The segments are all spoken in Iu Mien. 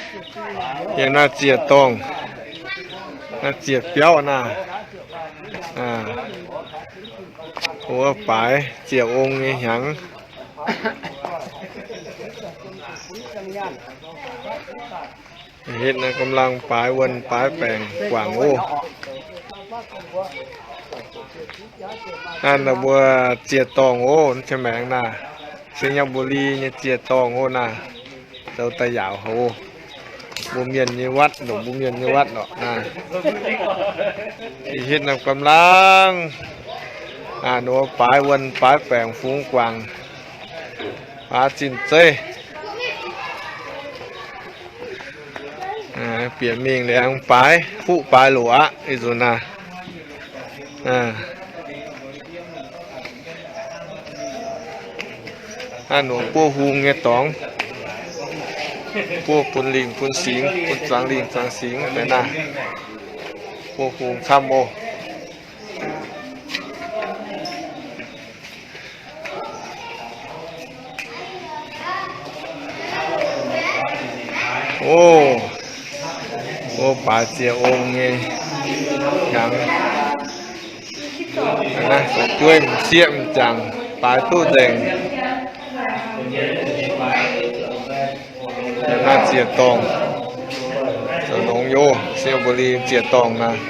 Yiem naaiv ziec-dorngh, naaiv ziec-biauv naaiv, wuov baaix ziec-ong nyei hnyangx. Hitv naaiv กำลัง baaix wuonh baaix baengc guangc oc. Naaiv mbuo ziec-dorngh oc, cien maengx naaiv, Xayaburi nyei ziec-dorngh oc naaiv. Zoux daaih yaauc oc. Mbuo mienh nyei วัด, ndongc mbuo mienh nyei วัด lorqc naaiv. Hitv naaiv กำลัง, wuov baaix wuonh baaix baengc fungx guangc, baaix zinh zeiv. Bieqc mingh liuz aengx baaix fuqv baaix loc aqv, ih nzunc naaiv. Naaiv nor buov hung nyei dorngx, buov bun lingh bun singx, bun zuangx lingh zuangx singx deix naaiv, buov hung camv oc. Oc, wuov baaix ziec-ong nyei hnyangx. Naaiv fu'jueiv m'sieqv m'jangc baaix duqv nzengc. Naaiv ziec-dorngh, zoux nongx yoc, Xayaburi ziec-dorngh naaiv.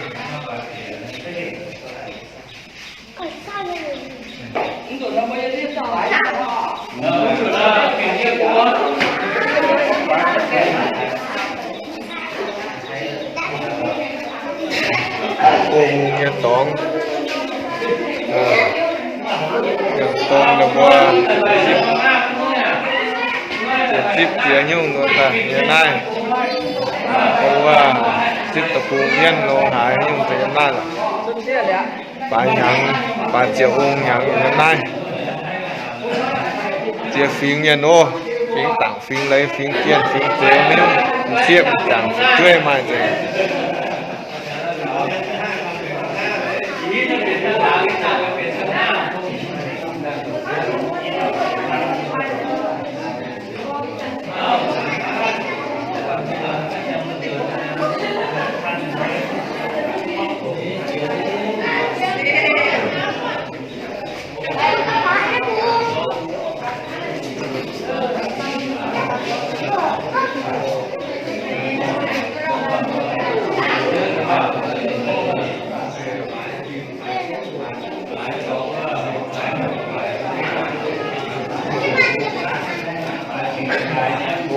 Buov hung nyei dorngx, dorngx ninh mbuo zipv jiex nyungc nor daaih nyei naaiv. Gorngv wuov zipv deic-bung mienv nor haaix nyungc daaih yiem naaiv lorqc. Baaix hnyangx, baaix ziec-ong hnyangx yiem naaiv. Ziex fingx mienh oc, fingx Dangc, fingx Leiz, fingx Jienh, fingx Zeix, maiv nyungc m'sieqv m'jangc fu'jueiv maaih nzengc.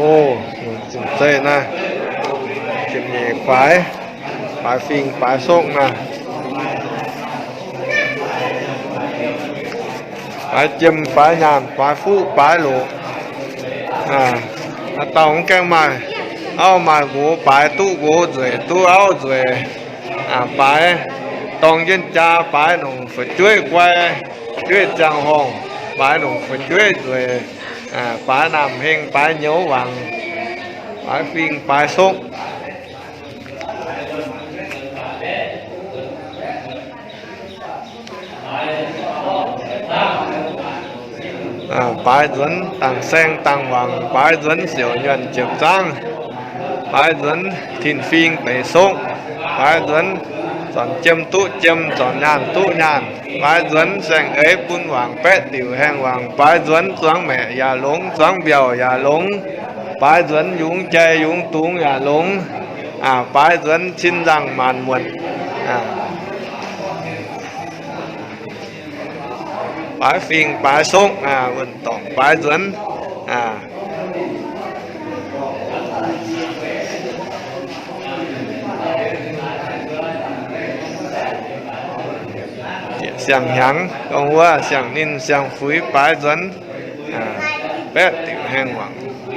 Oc, zinh zeiv naaiv, ziepc nyeic baaix, baaix fingx baaix sokv naaiv. Baaix jiem baaix nyaanh, baaix fuqv baaix loc. Haaix dauh mv gaengh maaih auv maaih nqox, baaix duqv nqox nzueic, duqv auv nzueic. Baaix dorng jienv jaa, baaix longc fu'jueiv guai, fu'jueiv ziangh horngh, baaix longc fu'jueiv nzueic, baaix naamh heng, baaix nyouz wangc, baaix fingx, baaix sokv. Baaix nzuonx dangc saeng dangc wangc, baaix nzuonx siouc nyuonh jiepc zaangv, baaix nzuonx tin-fingx deix sokv, baaix nzuonx zornc jiem duqv jiem, zornc nyaanh duqv nyaanh, baaix nzuonx saeng-eix bun wangc, baeqv diuc haengh wangc, baaix nzuonx zuangx maeqc yaac longx, zuangx mbiauh yaac longx, baaix nzuonx yungz jai yungz dungz yaac longx, baaix nzuonx cin nzangc maanc muotc. Baaix fingx baaix sokv, wuonh dorngc baaix nzuonx. Siang-hnyangx gorngv wuov siang-ninh siang-fuix baaix nzuonx, baeqv diuc haengh wangc,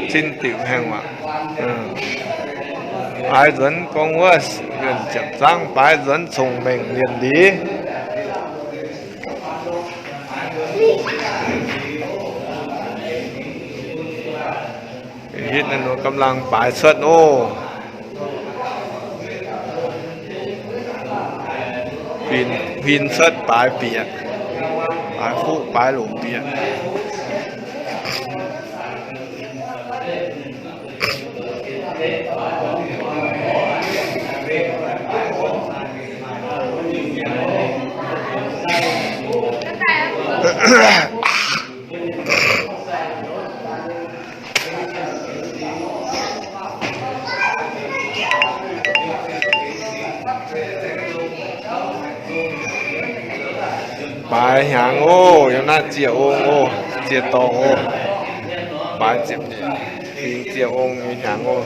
cin diuc haengh wangc, baaix nzuonx gorngv wuov yuonh ziepc zaangv baaix nzuonx cong-mengh lienh liz. Hitv naaiv nor กำลัง baaix cuotv oc. Huin, huin cuotv baaix bieqc, baaix fuqv baaix loc bieqc. Baaix hnyangx oc, yiem naaiv ziec ong oc, ziec dorngc oc. Baaix ziec, fingx ziec ong nyei hnyangx oc.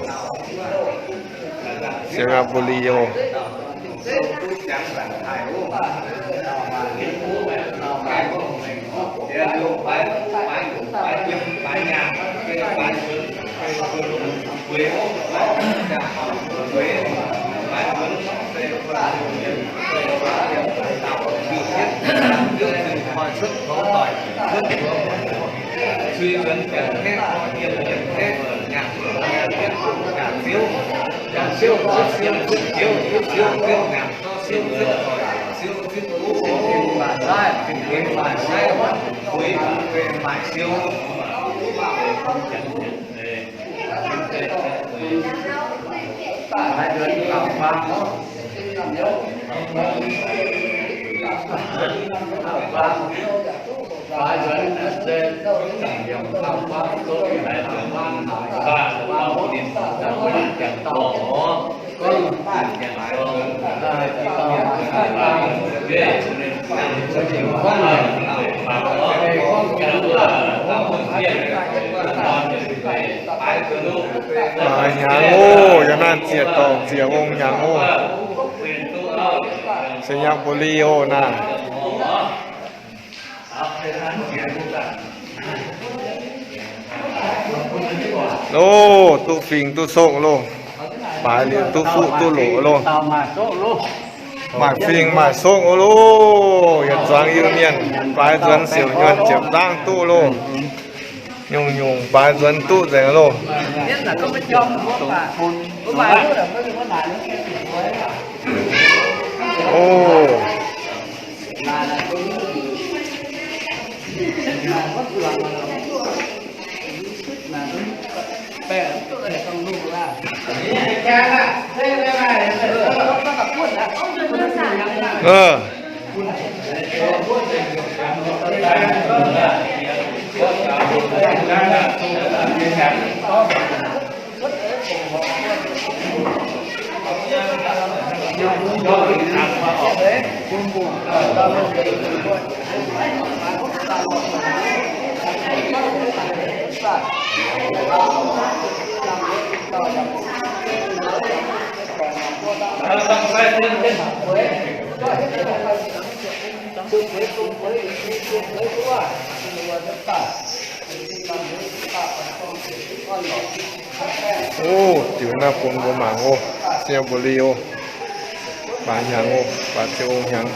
Singapore oc. Baaix hnyangx oc, yiem naaiv ziec dorngc ziec ong hnyangx oc. Singapore oc naaiv. Loh, duqv fingx duqv sokv loh. Baaix liuz duqv fuqv duqv loqc loh. Maaih fingx maaih sokv oc loh. Yietc zuangx Iu-Mienh baaix nzuonx siouc nyuonh ziepc nzangv duqv loh. Nyungc-nyungc baaix nzuonx duqv nzengc loh. Oc. Oc, diuc naaiv bun mbuo mangc oc. Singapore oc. Baaix hnyangx oc, baaix ziec ong hnyangx.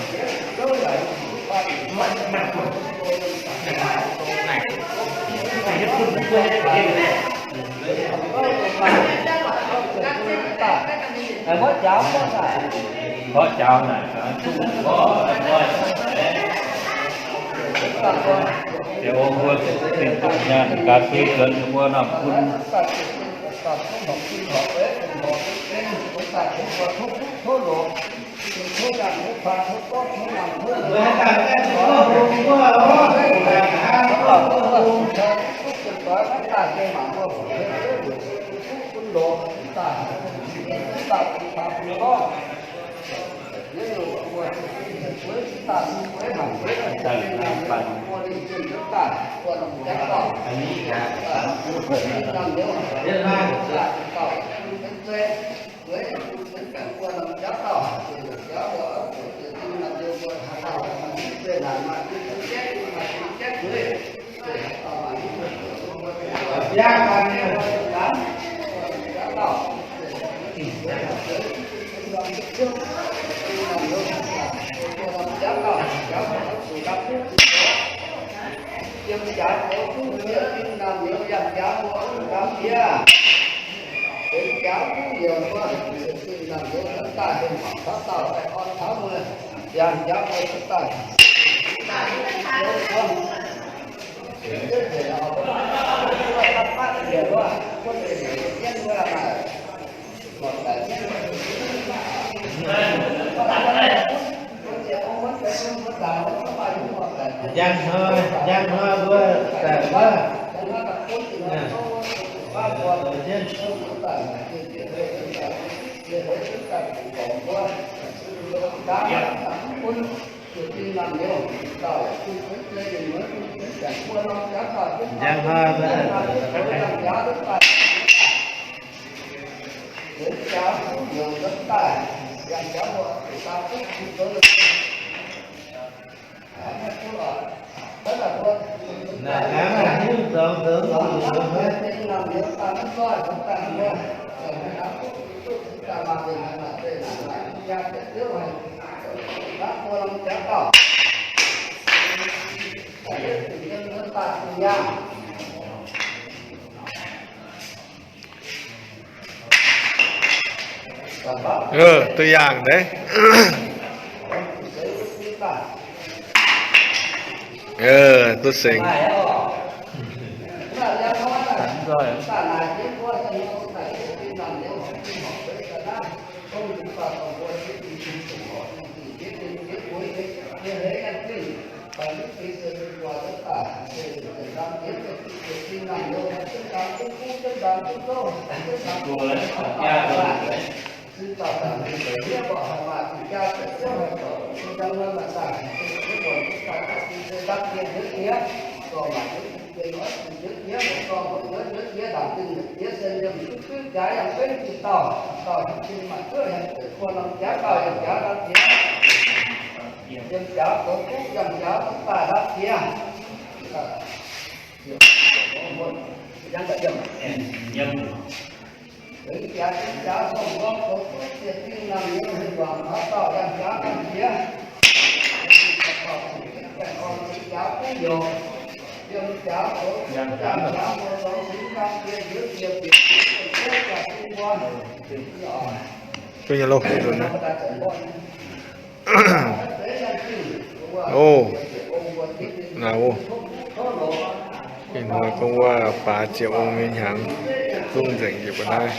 Ziec ong mbuo zinh daaih nyaanh gaax duqv nzuonx mbuo norm bun. Njang hnoi, njang hnoi mbuo daaih wuov. Njang hnoi mbuo daaih. Naaic gaax naaic hiuv zuangx zoux zuqc. Duqv yaangh deix. Duqv sengx. Duqv nyei loh, nzuonx naaiv. Ov, naaiv ov. Ih hnoi gorngv wuov baaix ziepc ong nyei hnyangx, zungv nzengc njiec mbuo naaiv.